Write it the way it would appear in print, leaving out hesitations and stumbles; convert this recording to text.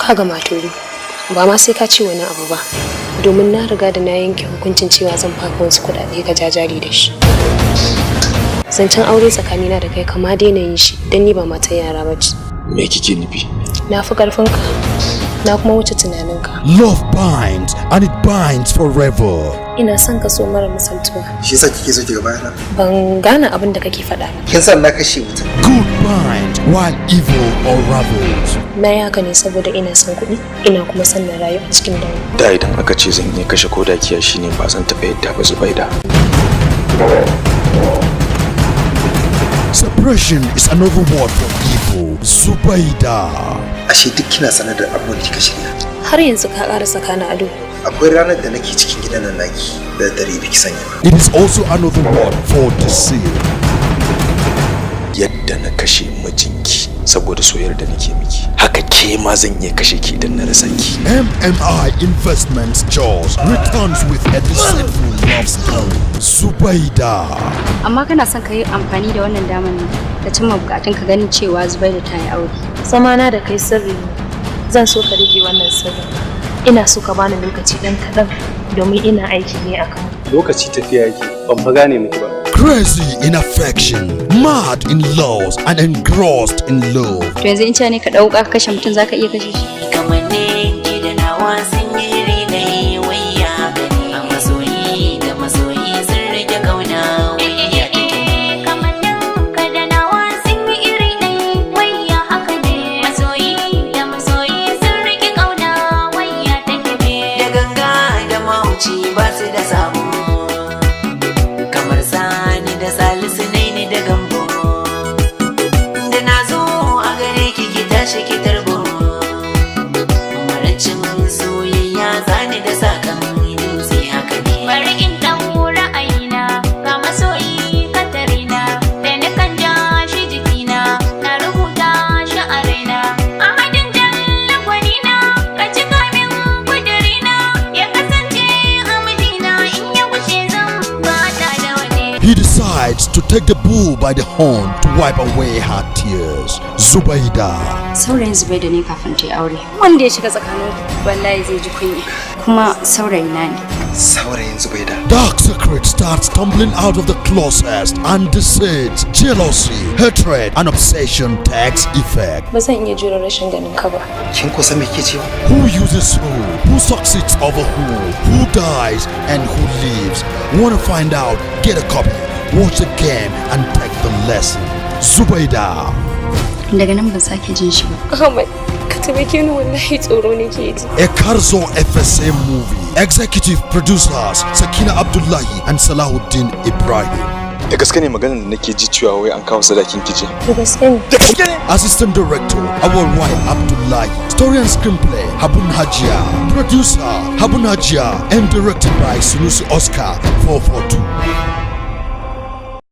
Ka ga maturu, ba ma sai ka ce wani abu ba, domin na riga da na yanke hukuncin cewa zan baka wasu kuɗaɗe ka jajari da shi. Zancen aure tsakanina da kai kama daina yin shi, don ni ba matan yara ba ce. Me kike nufi? Na fi ƙarfinka, na kuma wuce tunaninka. Love binds, and it binds forever. Ina son ka so mara misaltuwa. Shi yasa kike so ki ga bayana? Ban gane abin da kake faɗa ba. Kin san na kashe mutum. Good binds while evil unravels. Na yi haka ne saboda ina son kuɗi, ina kuma son na rayu a cikin daula. Da idan aka ce zan iya kashe koda kiyashi ne, ba zan taɓa yadda ba, Zubaida. Suppression is another word for evil. Zubaida. Ashe duk kina sanar da abubuwan da kika shirya. Har yanzu ka ƙara saka na ado. Akwai ranar da nake cikin gidan nan naki da dare, biki sanya ba. It is also another word for deceit. Yadda na kashe mijinki saboda soyayyar da nake miki, haka ke ma zan iya kashe ki idan na rasa ki. MMI Investments Jaws returns with a deceitful love story. Zubaida. Amma kana son ka yi amfani da wannan damar ne ka cimma bukatun ka, ganin cewa Zubairu ta yi aure. Zamana da kai sirri ne. Zan so ka rike wannan sirrin. Ina so ka bani lokaci ɗan kaɗan, domin ina aiki ne akan Lokaci tafiya yake, ban fa gane miki ba. Crazy in affection, mad in love, and engrossed in love. To yanzu in ce ne ka dauka kashe mutum, zaka iya kashe shi? Kamannin ki da nawa sun yi iri ɗaya, wayya gani a masoyi da masoyi sun rike kauna, wayya take. Kamannin ka da nawa sun yi iri ɗaya, wayya haka ne. Masoyi da masoyi sun riƙe ƙauna, wayya take ne. Da ganga da mahauci ba su da sabo, kamar Sani da Salisu ni da Gambo. Da na zo a gare ki, ki tashi ki tarbo. Maracin soyayya zani da sakan dutse, haka ne. Bari in ɗau ra'ayina, ga masoyi katarina, da na kan ja shi jikina, na rubuta shi a raina. Ahadin jalla gwanina, ka cika min kudurina, ya kasance a mijina, in ya gushe zan bata da wani. He decides to take the bull by the horn to wipe away her tears. Zubaida. Saurayin Zubairu ne kafin ta yi aure. Wanda ya shiga tsakanin wallahi zai ji kunya. Kuma saurayina ne. Saurayin Zubaida. Dark secret starts tumbling out of the closet, and deceit, jealousy, hatred, and obsession takes effect. Ba zan iya jure rashin ganin ka ba. Kin ko san me kike cewa? Who uses who? Who succeeds over who? Who dies and who lives? Want to find out? Get a copy. Watch the game and take the lesson. Zubaida. Daga nan ban sake jin shi ba. Ahmad, ka taimake ni, wallahi tsoro nake ji. A Karzo FSA movie. Executive producers Sakina Abdullahi and Salahuddin Ibrahim. Da gaske ne maganar da nake ji cewa wai an kawo sadakin kije? Da gaske ne. Assistant Director Awal Abdullahi. Story and screenplay Habun Hajia. Producer Habun Hajia and directed by Sunusi Oscar 442.